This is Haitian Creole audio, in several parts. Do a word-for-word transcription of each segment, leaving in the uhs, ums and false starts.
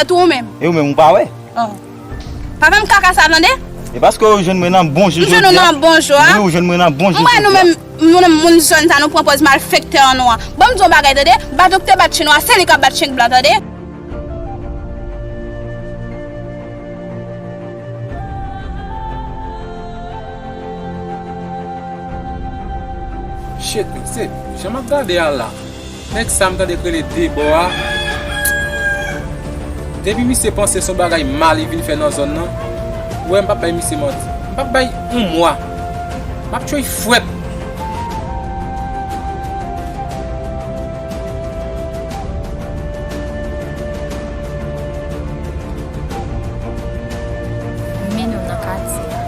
Tou ou menm. E ou menm, ou pa wè? Oh. Pa fè m kaka sa, tande? E paske ou jwenn mwen nan bon je. M jwenn ou nan bon je a. Wi, ou jwenn mwen nan bon je. Mwen, nou menm, nou menm moun zòn sa, nou pran pòz malfektè an nou an. Ban m di yon bagay, tande? Bato ki te bat chen nwa, se li k ap bat chen blan, tande? Shit, se jan m ap gade a la. Nèg sa m tande k rele Debò a. Depi misye panse se yon bagay mal li vin fè nan zòn nan, ou wè m p ap bay misye manti. M p ap bay yon mwa. M ap tchwe frèt. Men nou nan katye a.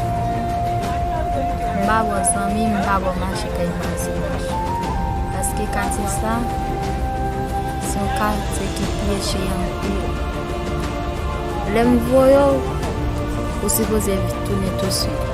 M pa ba w zanmi, m pa ba w mache kay mazinaj. Paske katye sa, se yon katye ki pyeje anpil. Lè m voye w, ou sipoze tounen tousuit.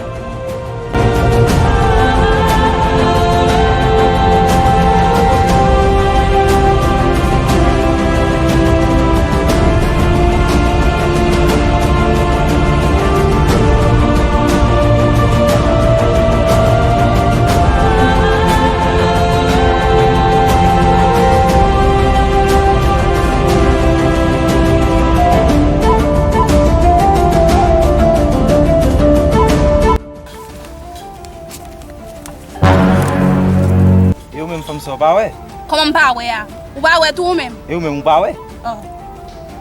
E ou menm fanm sa, ou pa wè? Kòman m pa wè a? Ou pa wè tou ou menm? E ou menm, ou pa wè? Oh.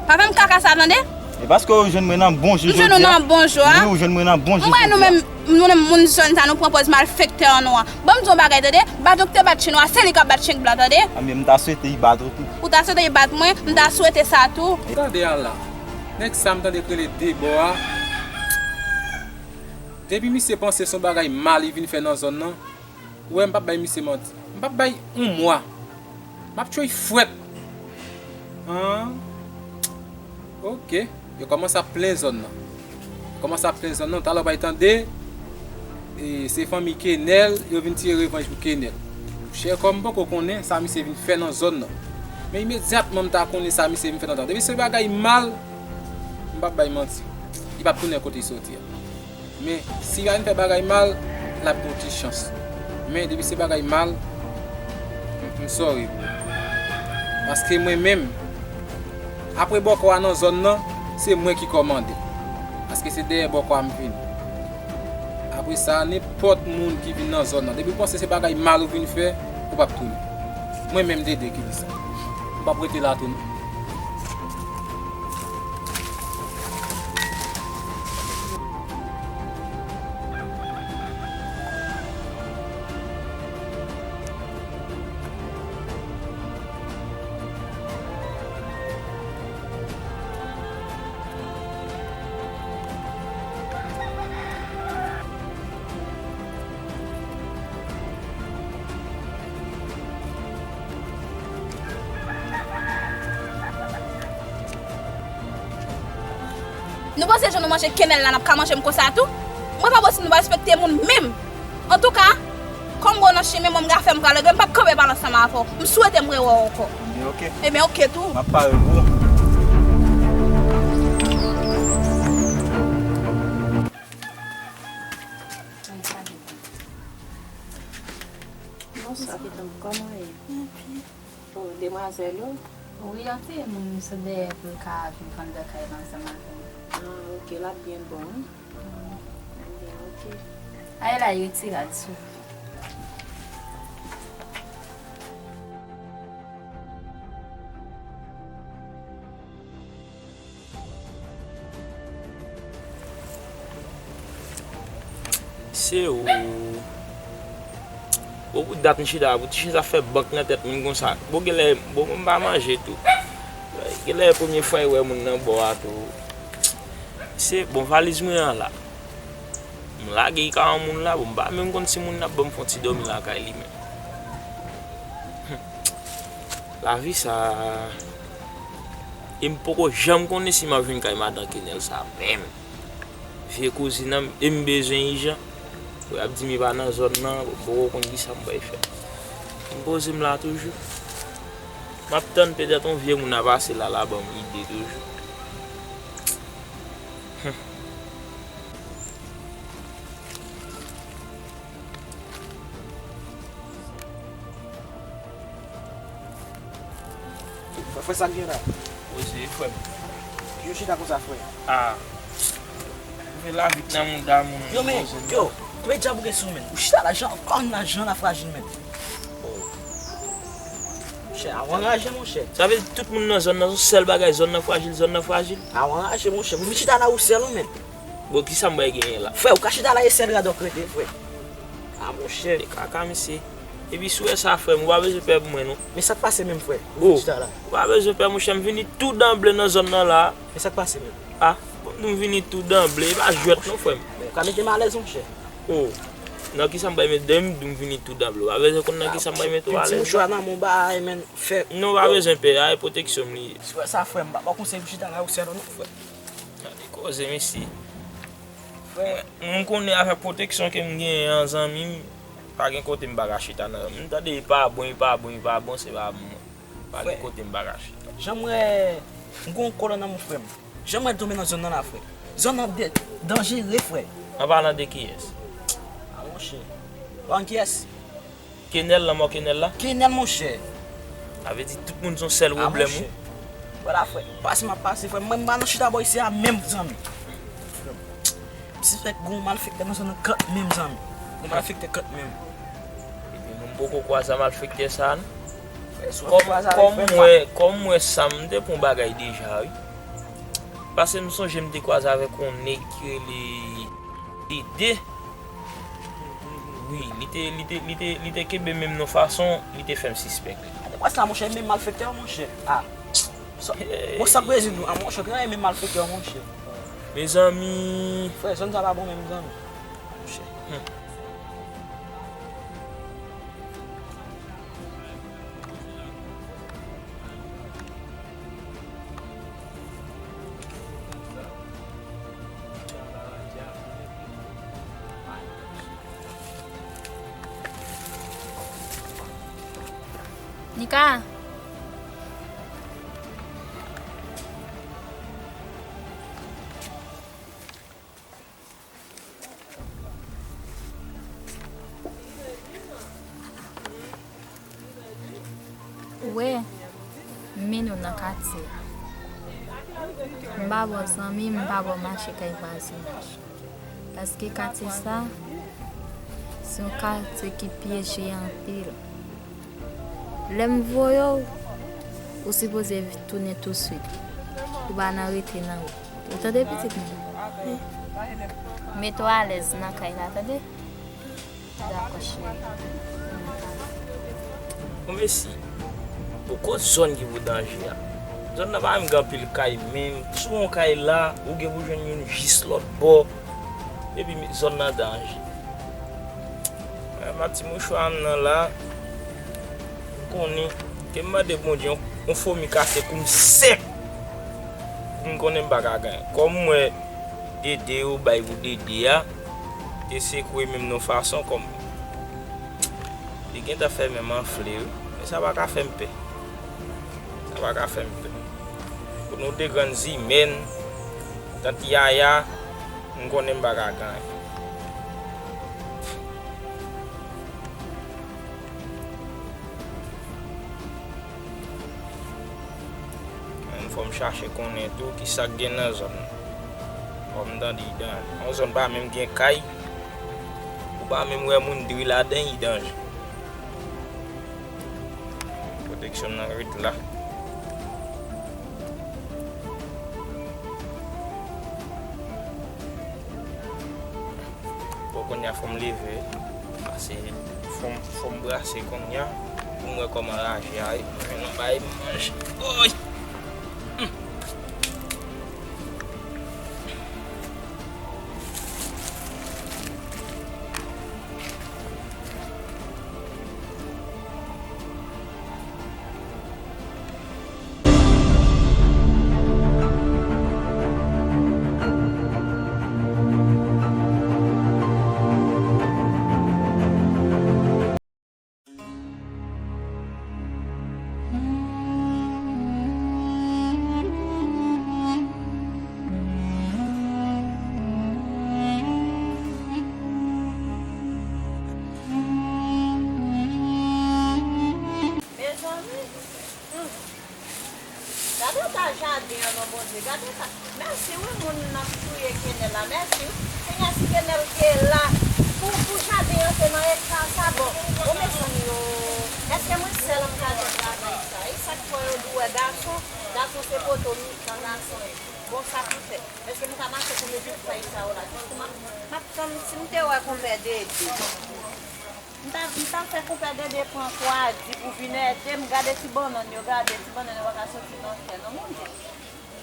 Pa fè m kaka sa, tande? E paske ou jwenn mwen nan bon je. M jwenn ou nan bon je a. Wi, ou jwenn mwen nan bon je. Mwen, nou menm, nou menm moun zòn sa, nou pran pòz malfektè an nou an. Ban m di yon bagay, tande? Bato ki te bat chen nwa, se li k ap bat chen blan, tande? A, men m ta swete li bat ou tou. Ou ta swete li bat mwen, m ta swete sa tou. Tande a la. Nèg sa m tande k rele Debò a. Depi misye panse se yon bagay mal li vin fè nan zòn nan, ou wè m p ap bay misye manti. M p ap bay yon mwa. M ap tchwe frèt. An. Ok. Yo kòmanse ap plen zòn nan. Yo kòmanse ap plen zòn nan. Talè w bay tande. E se fanmi Kenèl, yo vin tire revanj pou Kenèl. Chè kò m poko konnen sa misye vin fè nan zòn nan. Men imedyatman m ta konnen sa misye vin fè nan zòn nan. Depi se bagay mal, m p ap bay manti. Li p ap tounen kote li soti a. Men, si y a vin fè bagay mal, l ap gen yon ti chans. Men, depi se bagay mal, m, m sorry pou ou. Paske mwen menm, apre bòkò a nan zòn nan, se mwen ki kòmande. Paske se dèyè bòkò a m vini. Apre sa, nenpòt moun ki vin nan zòn nan, depi w panse se bagay mal ou vin fè, ou p ap tounen. Mwen menm, Dede, ki di sa. M p ap rete la tou, non. Nou panse jan nou manje kenèl la, n ap ka manje m konsa tou? Mwen pa posib nou pa respekte moun menm. Antouka, kòm gwo nan chimen, mwen m ka fè m ka lage, m p ap kanpe pale ansanm avè w. M swete m rewè w ankò. Ebyen, oke. Ebyen, oke tou. M ap pare pou ou. Bonswa. Kòman w ye? Byen. O, demwazèl ou? Wi, yon ti moun sot dèyè pou l ka vin vann dòkay la ansanm avè m. Ah, oke, l ap byen bon, wi. L ap byen, oke. Ay la, retire rad sou. Se ou. Bon, pou dat m chita, pou ti chita fè bank nan tèt moun konsa. Bon, genlè, bon, mwen m pa manje tou. Genlè, premye fwa e wè moun nan bò a tou. Se, bon, valiz mwen an la. M lage l ka yon moun la, bon, m pa menm konn si moun nan ap ban m fè yon ti dòmi lakay li menm. Lavi sa, e m poko janm konnen si m ap jwenn kay madan kenèl sa menm. Vye kouzin an, e m bezwen ijan. Pou y ap di m li pa nan zòn nan, m poko konn kisa m pral fè. M poze m la toujou. M ap tann petèt yon vye moun ap pase la, l a ban m ide toujou. Frè, frè, sa k gen la? Poze, frè m. Yo chita konsa, frè. Ah. Fè lavi nan mouda moun. Yo, men, yo, men djab ou gen sou men. Ou chita la, jan, kòm nan jan la frajil, men. Oh. Monchè, a w anraje, monchè. Sa vle di tout moun nan zòn nan, se yon sèl bagay, zòn nan frajil, zòn nan frajil. A w anraje, monchè. Pou vin chita la ou sèl ou menm. Bon, kisa m bay genyen la? Frè, ou ka chita la e sèl radòt rete, frè. A, monchè. E kaka, mesye. Epi si w wè sa, frè m, ou pa bezwen pè pou mwen, non. Men sa k pase menm, frè? Ou vin chita la. Ou pa bezwen pè, monchè, m vini tou danble nan zòn nan la. Men sa k pase menm? Ah, bon, m vini tou danble, e pa jwèt, non, frè m. Men ou ka mete m alèz, monchè. Oh, nan kisa m bay mete, depi m di w m vini tou danble, ou pa bezwen konn nan kisa m bay mete w alèz. Ti mouchwa nan men w, ba, e men, frè. Non, ou pa bezwen pè, a, e pwoteksyon m li ye. Si w wè sa, frè m, m pa ba w konsèy pou chita la ou sèl, non, frè. Gade koze, mesye. Frè. Mwen, m konnen avèk pwoteksyon ke m genyen an, zanmi m, pa gen kote m pa ka chita nan. M tande e pa bon, e pa bon, e pa bon, se pa bon. Pa gen kote m pa ka chita. Jan m wè, m gon kolòn nan men w, frè m. Jan m wè l tonbe nan zòn nan la, frè. Zòn nan de-, danjere, frè. An palan de kiyès? A, monchè. Ou konn kiyès? Kenèl, lanmò Kenèl la? Kenèl, monchè. Sa vle di tout moun se yon sèl pwoblèm, wi. Vwala, frè. Pase m ap pase, frè. Mwen, m pa nan chita bò isi a menm, zanmi. M sispèk gon malfektè nan zòn nan kanmenm, zanmi. Gon malfektè kanmenm. Epi mwen, m poko kwaze a malfektè sa a, non. Frè, si w kwaze avèk frè m, kòm m wè, kòm m wè sa, m te pran bagay deja, wi. Paske m sonje m te kwaze avèk yon nèg ki rele Dede. Wi, li te, li te, li te, li te kenbe men m yon fason, li te fè m sispèk li. Gade pwès la, monchè, menm malfektè, monchè. Ah. Sa, bon, sa k rezoud nou? Ah, monchè, ki nan menm malfektè, monchè. Mezanmi. Frè, zòn sa pa bon menm, zanmi. Monchè. Hmm. Nika. Ou wè, m mennen w nan katye a. M pa ba w zanmi, m pa ba w mache kay vwazinaj. Paske katye sa, se yon katye ki pyeje anpil. Lè m voye w, ou sipoze tounen touswit. Ou pa nan rete nan wout. Ou tande, pitit mwen? Mete w alèz nan kay la, tande? Dakò, cheri. Bon, mèsi. Poko zòn ki pou danje a. Zòn nan pa menm gen anpil kay menm. Si w wè yon kay la, ou gen pou jwenn youn jis lòt bò. Epi zòn nan danje. Mwen, ma ti mouchwa m nan la, m konnen ke m mande Bondye yon, yon fomi kase kou m sèk. M konnen m pa ka genyen. Kòm m wè Dede yo bay pou Dede a, te sekwe men m yon fason kòm li gentan fè men m anfle, wi. Men sa pa ka fè m pè. Sa pa ka fè m pè. Pou nou de grann zimèn, tant Yaya, m konnen m pa ka genyen. Fò m chache konnen tou ki sa k gen nan zòn nan. Fò m tande idan. Yon zòn pa menm gen kay. Ou pa menm wè moun dri ladan idan. Pwoteksyon nan ret la. Bon, kounye a fò m leve. Pase, fò m, fò m brase kounye a. Pou m wè kòman raje a ye. Pou m jwenn yon bagay pou m manje. Oy! Gade sa. Mèsi wi, moun nan touye Kenèl la. Mèsi wi. Kounye a si Kenèl te la pou, pou jaden an te nan eta sa, bon. Bon, mezanmi yo, èske mwen sèl m ka fè travay sa? E sa k fè yo di w wè gason, gason se poto mitan gason ye. Bon, sa pou fè. Èske m ka mache pou mete fèy sa yo la? Jis pou m ap, m ap tann, si m te wè konpè Dede. M ta, m ta fè konpè Dede pran kwadi pou vin ede m. Gade ti bannann yo, gade ti bannann yo pa ka soti nan tè non, mon Dye.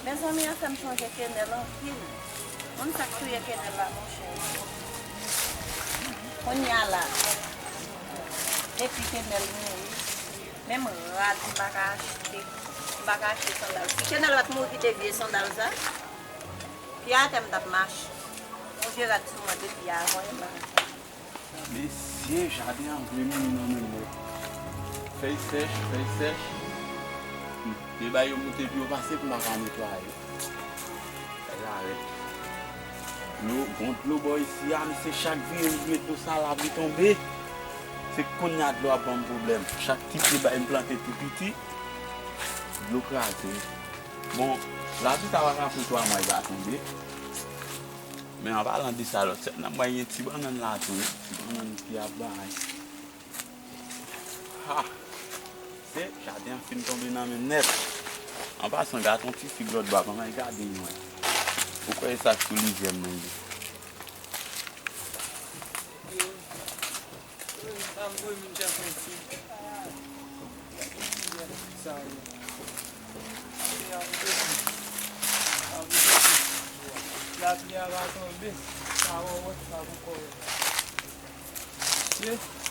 Mezanmi, an fè m chonje Kenèl anpil. Konn sa k touye Kenèl la, monchè. Kounye a la, depi Kenèl mouri, menm rad m pa ka achte. M pa ka achte sandal. Si Kenèl pa t mouri ki te vye sandal sa, pye atè m t ap mache. Yon vye rad sou mwen depi avan, m pa ka. Mesye, jaden an vle mouri nan men m nèt. Fèy sèch, fèy sèch. M te bay yo moute pou yo pase pou m pa ka netwaye. Fèy la rèd. Dlo, gon dlo bò isi a, mesye, chak vire m met dlo sa la, li tonbe. Se kounye a dlo ap ban m pwoblèm. Chak ti pye bay m plante tou piti, dlo kraze. Bon, lapli sa pa ka fè twa mwa li pa tonbe. Men an palan de sa, lòt sèt nan mwen gen ti bannann la tou wi. Ti bannann ki ap bay. Ha! Se jaden an fin tonbe nan men nèt. An pasan, gade yon ti fig lòt bò a, ban m al gade yon. Ou kwè e sa k sou lizyè m nan ye? Yo, yo, m pa m vre moun chèf mwen si. Sa yo. Lapli a va tonbe, sa wè wè sa pou kò yo. Mesye.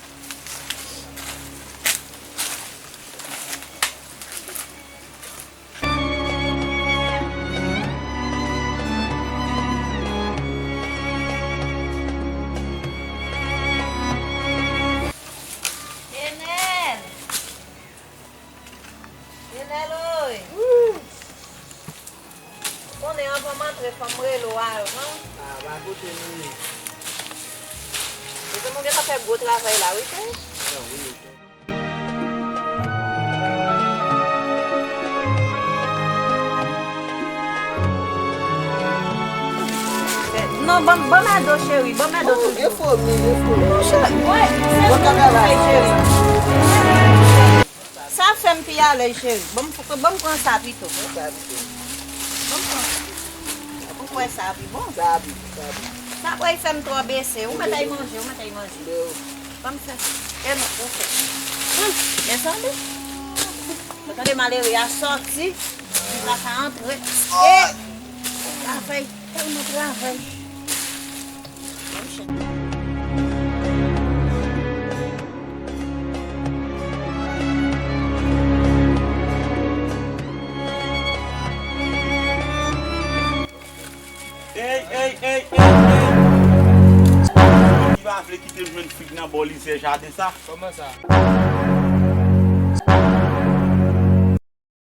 Enèl! Enèl oy! Ou konnen anvan m antre, fò m rele w avan. A, pa kote nou ye. Mezanmi, w gentan fè gwo travay la, wi, cheri. Nan, wi, wi. Non, ban m, ban m ado, cheri, ban m ado toujou. Gen fomi, gen fomi. Non, cheri, wè, se pou mwen, cheri. Sa fè m pi alèz, cheri. Ban m, ban m pran sa pito. Pran sa pito. Ban m pran sa. Ou kwè sa pi bon? Sa pi, sa pi. Sa pral fè m twò bese. Ou mèt ay manje, ou mèt ay manje. Ban m fè. E non, ou fè. Hum, mezanmi. Ou tande malere a sòti. Li pa ka antre. E travay, tèlman travay. Ey, ey, ey, ey, ey. Ki pa vle kite m jwenn fig nan bò lizyè jaden sa? Kòman sa?